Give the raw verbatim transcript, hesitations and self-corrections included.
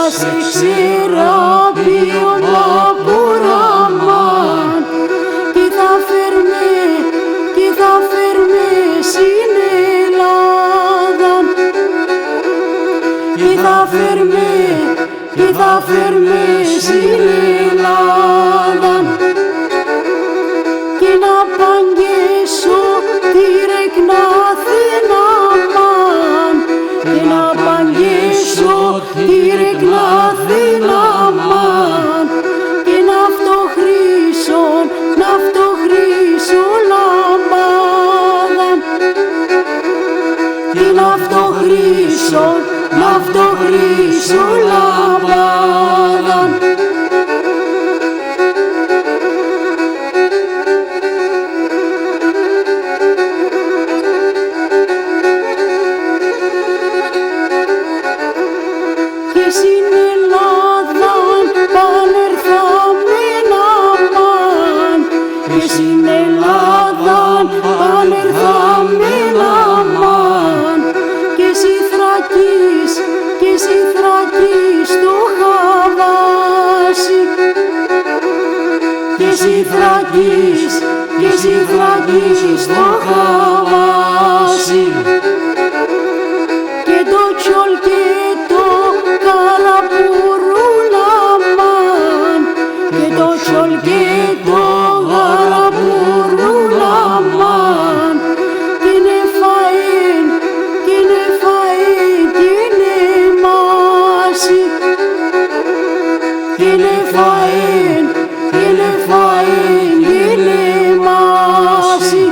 Ας εξεράπει ο Αποράμαν, κι θα φέρ' με, κι θα φέρ' με σην Ελλάδαν, κι θα φέρ' με, κι θα φέρ' με σην Ελλάδαν, και να παγγέσω τη ρεκνά Αθηνάμαν, και να παγγέσω τη ρεκνά Αθηνάμαν, και να ευτοχρήσω, να ευτοχρήσω λαμπάδα, και να ευτοχρήσω, να ευτοχρήσω λαμπάδα. Και σην Ελλάδαν παν ερθάμεν, αμάν, και σην Ελλάδαν παν ερθάμεν, αμάν, και σοι Θράκης, και σοι Θράκης το χαβάσι, και σοι Θράκης, και σοι Θράκης το χαβάσι. Και το Τσιόλ και το Γαραπούρουν, αμάν, και το Τσιόλ και το Γαραπούρουν, αμάν, κι νεφαέν, κι νεφαέν, κι νεμάσι, κι νεφαέν, κι νεφαέν, κι νεμάσι.